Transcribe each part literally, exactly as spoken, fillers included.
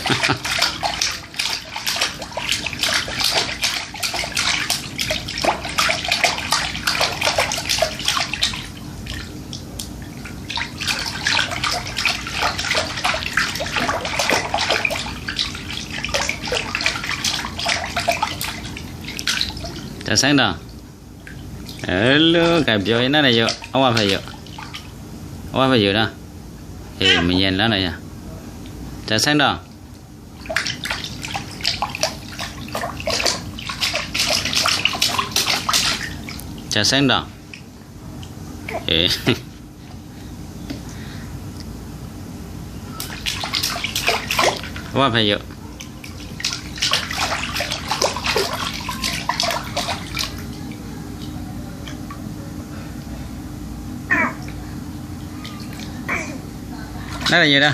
တဆိုင်တော့ အဲလိုကပြောရင်နဲ့ရအဝဖက်ရအဝဖက်ရတော့ အေးမယင်လမ်းတော့ရတဆိုင်တော့ တဆိုင်တော့ အေး အဝဖက်ရ နားလည်ရတာ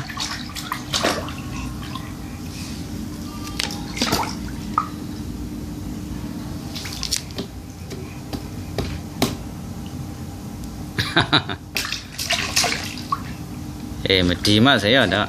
အဲမတီမဆိုင်ရတော့